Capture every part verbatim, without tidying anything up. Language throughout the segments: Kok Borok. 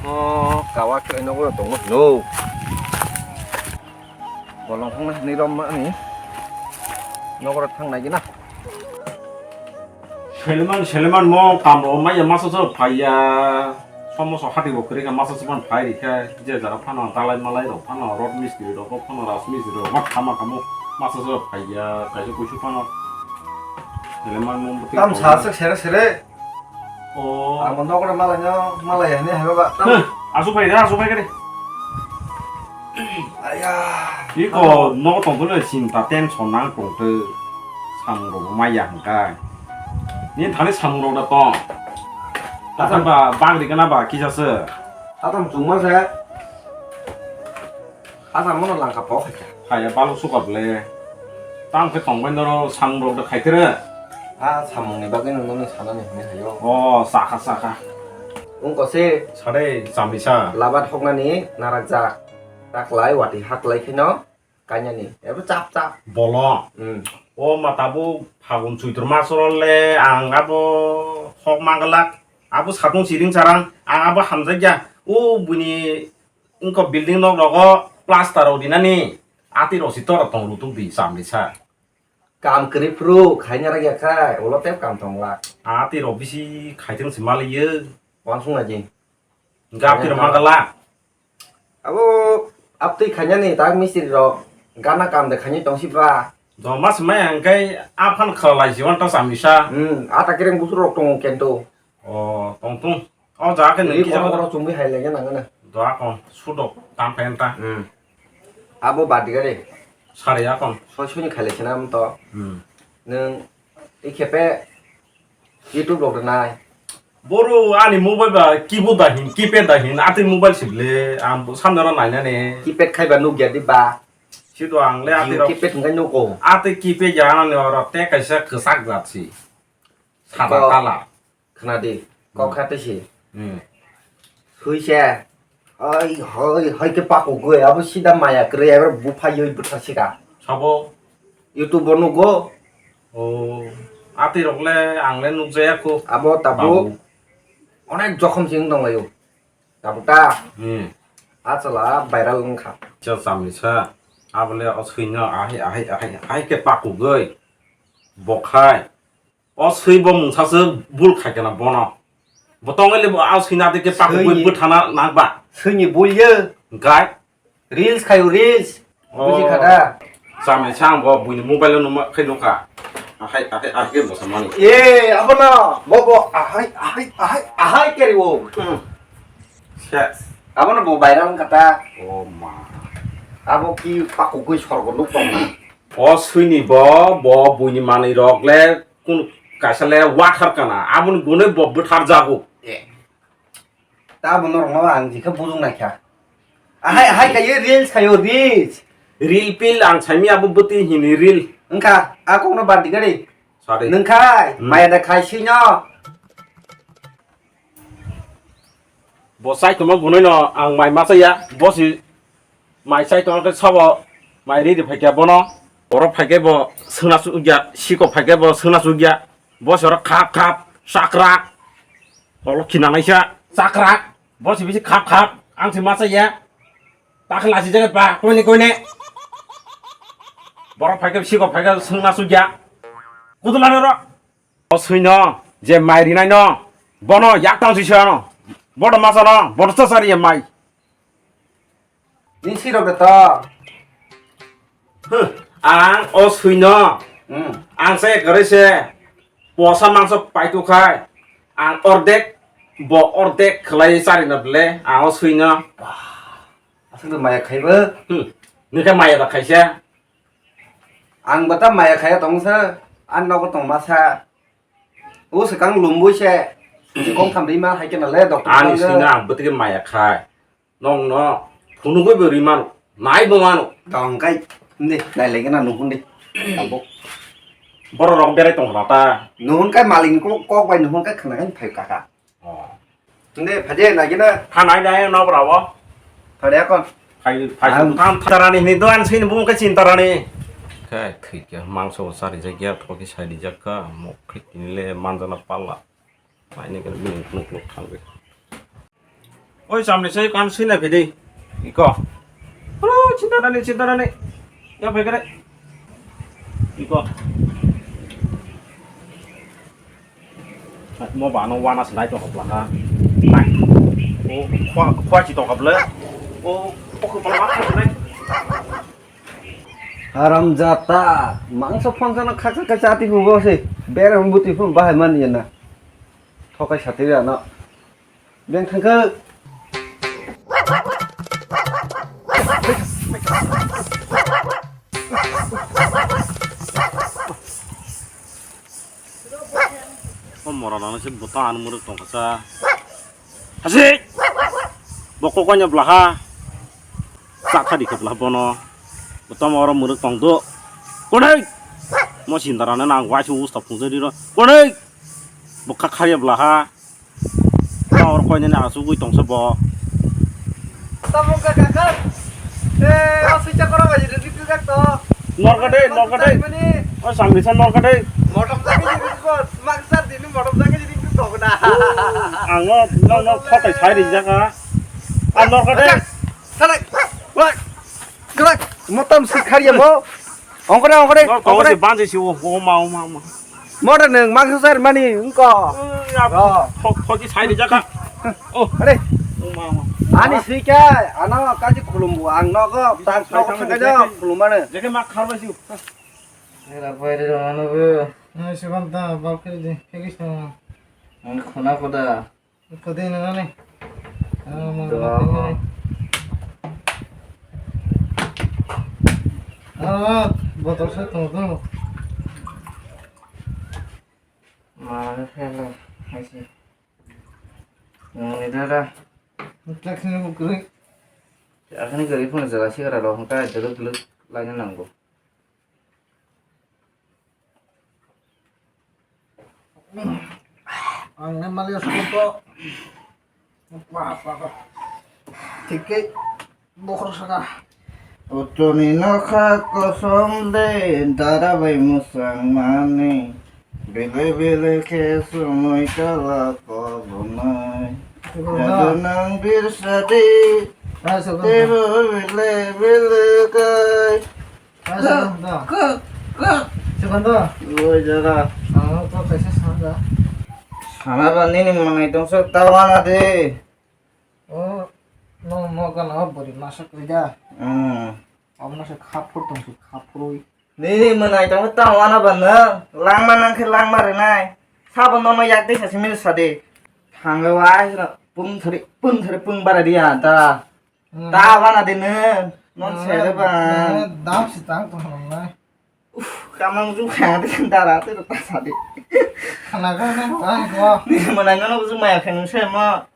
O kawa khe nogo tongo hino. Bolong thangna hinwi romani. Nogoro thangnai gina. Seleman, Seleman mo kam ro maya masa so phaiya. Somo so hati bo kri ka masa so phai ri kha. Je jara phano dalai malai ro phano rot mistri ro phano ras mistri ro hot khama khamo masa so phaiya. Kaisa kuisu phano. Seleman mo. Tam sa sek sere sere. Oh. Amo nokra malai no, malai hani hai baba. Huh, asu pai da, asu pai kare. Aya. Iko nok tong tong sin ta ten son nang tong te. Samung rok maya hangkai. Ni thani samung rok da tong. Tatam ba bagri kana ba kisa se. Tatam chungma se. Asa mono langka po khacha. Haya balu suka ble. Tam khe tongbai noro samung rok da khaitire. A samung ni bagwi nung nung sanani hini hayo. O saka saka. Ungko se. Sare chamisa. Labat hoknani narakjak. Taklai wati haklai kheno kanyani. Ebo chap chap. Bolo. Hmm. O matabu phagun chuitor masoro le ang abo hok mangalak. Abo satung siring sarang ang abo hamjakya. O buni Wngkha building nok rogo plaster rok rinani ati rok si tora tong rutuk di chamri sa. Kam kwrwi phuru khaina rwgya khai ulo tei kam tongla. Ati rok bisi khaiteng si maliyo. Wansung aji. Gap tiro mangala. Abo aptwi khainani tak mistri rok gana kam de khaini tong si bra. Do mas mai ang kai aphan khalai si wan ta chamri sa. Hmm, ata kereng busur rok tongo kento. O tong tung. O jaga khe nini kisa kotor chumui hai laiya nangana. Doa kon sudok tam penta. Hmm. Abo badi gari. Sari akon. Soi soi ni khailai sina am to. Hmm. Nung ikhepe YouTube rok nai. Boro ani mobile ba keyboard da hin, keypad da hin, ati mobile sible, ang samdaro nainani. Keypad khaiba nukya di ba. Sido ang le ati rok. Keypad hingkai nuko. Ati keypad ya ani oro te kaisa kwchak jat si. Sada kala. Khna di, kok kha twi si. Hmm. Sui se. Ai, hoi, hoi khe pakugwi, abo sida maya kwrwi, abo buphai yoi bwthar sika. Sabo? YouTube o nugo. O, ati rok le, ang le nukjaya kho. Abo tabuk. Onek jokhom sing tonglaio. Tabuk ta. Hmm. Achwla viral wngkha. Cha chamisa. Abo le o sui no, ahai, ahai, ahai, ahai khe pakugwi. Bokhai. O sui bo mungsa se bul khai kana bono. Bo tongwi le bo a sui na de ke pakugwi bwthana nang ba. Sui ni bul ye. Gai. Reels khayo reels. Buji kha da. Chamai sang bo buini mobile no ma khai no kha. Ahai, ahai, ahai ke bo samani. E, abo na. Bo, bo, ahai, ahai, ahai, ahai keri wo. Hmm. Ses. Abo na bo viral wngkha ta. O ma. Abo ki pakugwi sorgo nuk tong. O sui ni bo, bo buini manwi rok le Kun kaisa le wathar kana, aboni gunui bo bwthar jago. Eh. Ta bo norok no ang jikhe bujung naikha. Ahai, ahai khayo reels khayo reels. Reel pil ang saimi abo bwtwi hini reel. Wngkha, a kokno badi gari. Sadi. Nwngkhai, hmm, maya da khai sui no. Bo chai tongma gunui no ang mai ma chaya, bo si mai chai tongma khe sabo mai ri ri phai khe bono. Borok phai khe bo swngna chukya, sikok phai khe bo swngna chukya. Bo si oro khap khap, chakrak. Oro khina naisa, chakrak. Bo si bisi khap khap, ang si ma chaya. Ta khe lasi jagwi pa, koine koine. Borok phai khe sikok phai khe swngna chukya. Kudulano ro. O sui no, je mai rinai no, bono yak tang si sano, bodo masa no, bodo chasari ya mai. Ni sirok de to. Huh, ang o sui no, hmm, ang se kare se, posa mangso paitu khai, ang ordek, bo ordek khlai sari na ble, ang o sui no. Aswk maya khaibo. Hmm, ni khe maya da khaisa. Ang bata maya khaya tongsa, an nogo tongmasa. O swkang lumbui se, kong tham rima hai kena le doctor. Ani singa ang bwtwi maya khai. Nong no, phunugwi bo rimano, nai bo mano. Tong kai, ni, nai lagi na nuhun di. Abo. Borok rok berai tong hata. Nuhun kai maling ko kok bai nuhun kai khna kai phai kaka. Oh. Nde, phaje, nagina. Thanai dai no brabo. Phare akon. Phai, phai. Ang tham tarani ni doan sin bung ke sin tarani. Kai, thik ya, mangso sari jakya, thoki sai di jakka, mok khik ni le manjana pala. Mai ne kan bini nuk nuk thang be. Oi, samni sai kan sui na phidi. Iko. Alo, chinta nani, chinta nani. Ya, phai kare. Iko. Mo ba no wana slai to hopla ha. Nai. O, khwa, khwa chi to kaple. O, o ko pala ma nai. Haram jata, mangso phangsa no khaksa kha chati hubo se. Berang buti phun bahai man yana. Thokai sati ya no. Beng thangkhe. O mora nang se bota an muruk tong kasa. Hasi. Boko konya blaha. Chakha di khe blaha bono. Bota mora muruk tong do. Konai. Mo sindara na nang wai su usta phung se di ro. Konai. Bokha kharya blaha. Oro koinani asugwi tongsa bo. Tamo ka kakar. Eh, asui chakora ba jiri dikku jak to. Norka de, norka de. Mani. O sangri san norka de. Motom jagi jiri dikku. Maksar dini motom jagi jiri dikku to na. Ang no, no, no, khotai sai ri jaka. A norka de. Salai. Wai. Krak, motom si kharya mo. Ongkore, ongkore, Nor tongo ongkore. Si banjai si o, o ma, o ma, o ma. Mora nung mangsa sar mani, ungko. Ya, Oh. Khok, khok ki sai di jaka. Oh. Are. O ma, o ma. Ani sui kha, ano kaji khulumbu, ang nogo, tang Sai, nok sai, sangka sai, jo, sai. Khulumane. Jeke ma kharba si. Era paire rano be. Nai siban ta, bal kiri di, kiri sa. Ang khuna koda. Kodi nana ni? Ah, mo Doa. Nana ni. Ah, botol sa to to. Mane phela, haisi. Nani dada. Taxi ni bukri. Akhani gari phone jala sigara lo, hongta dulu dulu laina nango. Ang ne mali school to. Wah, wah, wah. Tikai bokhor saka. Otoni nokha kosom de dara bai musang mani. Bele bele khe sumui kala kobonai. Wah. Jadu nang birsadi. Ah, sabar. Tebo bele bele kai. Ah, Sukanta. Kak, kak. Sukanta. Woi, jaga. Ang to kaisa sana da. Sana ba nini manai tongsa ta wana de. Oh, no, no, gana bori masa koi da. Hmm. Abna se khapur tong se khapurui. Nini manai tongsa ta wana ba no. Langma nang khe langma renai. Sabo nono yak de sa simi sa de. Thangwa pung thari, pung thari, pung bara dia ta. Hmm. Ta bana de nung, non Hmm, sere ba. Hmm, dam si tang tong nai. Uf, kamang ju khang de dara te ta sa de. Khana ga na ba ko. Ni mana no ju maya khang se ma.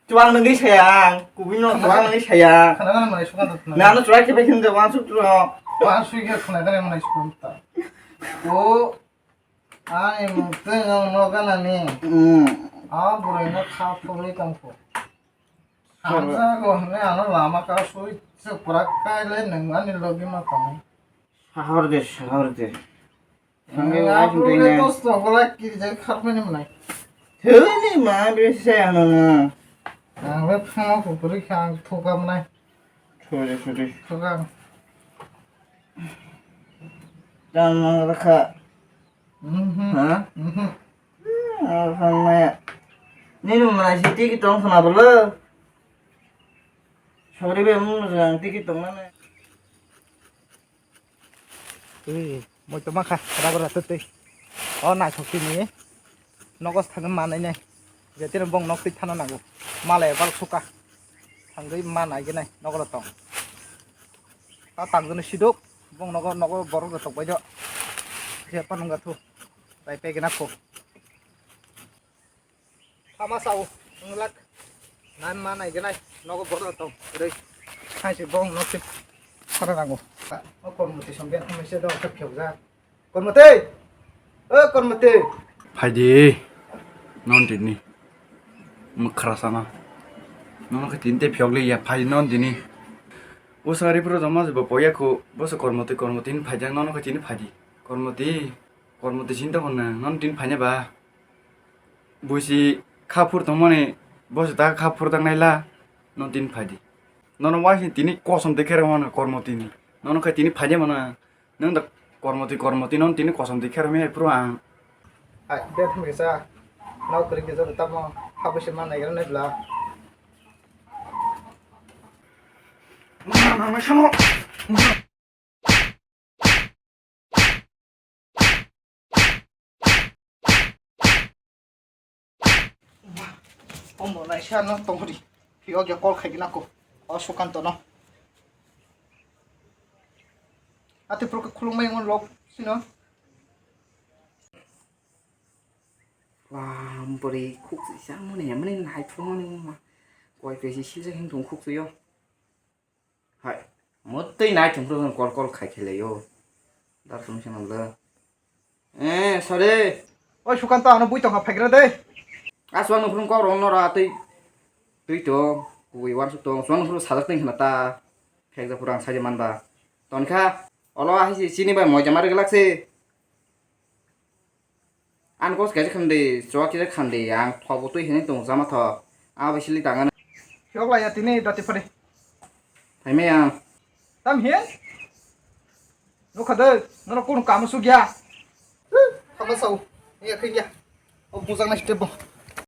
Chuang nung di sayang, kubi no chuang nung di sayang. Khana ga na mai suka ta. Na no chuang ke be khim de wan su tro. Wan su ke khana ga na mai suka ta. O Ani mukti nung no ganani. Hmm. A bwrwi no kha phurwi tongkho. Hamjago hwnwi ano lama ka sui chwprak kai le nung ani logi ma tongo. Sahor de, sahor de. Nung Thangwi a wai bwrwi le tongwi dos tongo le kirjai kharmani mwnai. Thwini ma be se ano no. Ang le phano kupuri kha ang thuka mwnai. Sorry, sorry. Thuka. Tamo rakha. Mhm. Ha? Mhm. Hmm, rakha maya. Nini mana si tiki tong khna bolo. Sorry be, mung jang tiki tong nane. Ui, moi to makha, ragra tete. O naithok tini. Nogo thangwi manai nai. Jetino bong nok twi thana nango. Malai bal suka. Thangwi manai gwnai nogo tong. Ta tangjono sidok. Bong nogo, nogo borok rok tok bai do. Je panung ga thu. Tai pe gna kho. Thama sao. Nglak. Nan manai gwnai nogo borok rok tong. Rei. Hai se bong nok twi thana nango. O kom muti som biya thama se do thok khok ja. Kormotwi! O Kormotwi! Phaidi, non tini. Mwkhra sana. Nono khe tini tei phiyok liya, phaidi non tini. O sari phuru joma jebo poya khu, boso Kormotwi, Kormotwi ni phaidi, nono khe tini phaidi. Kormotwi, Kormotwi sinta honna, non tini phaina ba. Buisi kha phur tongmani, boso ta kha phur tang naila. Nono tini phaidi. Nono waising tini kosom de khe rw mano kormo tini. Nono khe tini phaidi mano. Nwng da kormo twi kormo twi nono tini kosom twi khe rw mi phuru ang. Hai, be thum kisa. Nau klik de jor tamo. Habu se man nai gra nai bla. Omo naisa no tongri. Phiyok ya call khaigina ko. O Sukanto no. Ate pro khulung mai ngon lok sino. Wah, bori khuk sa mone mone nai thung mone ma. Koi pe si si jeng thung khuk yo. Hai, motoi nai thung pro kol kol khai khele yo. Dar thung se namla. Eh, sare. Oi, Sukanto, ano bui tongkha, phaigra de. Aswang no phung kok rong nora tei. Tui to, kui wan su to, swang no phung sajak teng khna ta. Phekja phurang saje man ba. Tonkha, olo a si chini bai moja mari glak se. An kos kaisa khan de, chwak kisa khan de, ang thobo twi hinwi tong jama tho. Ang bai sili tangan. Yok la ya tini dati phari. Thaimai ang. Tam hin? Nokha de, nono kun kamu sugya. Hama sau, ya khingya. O bujang na step bo.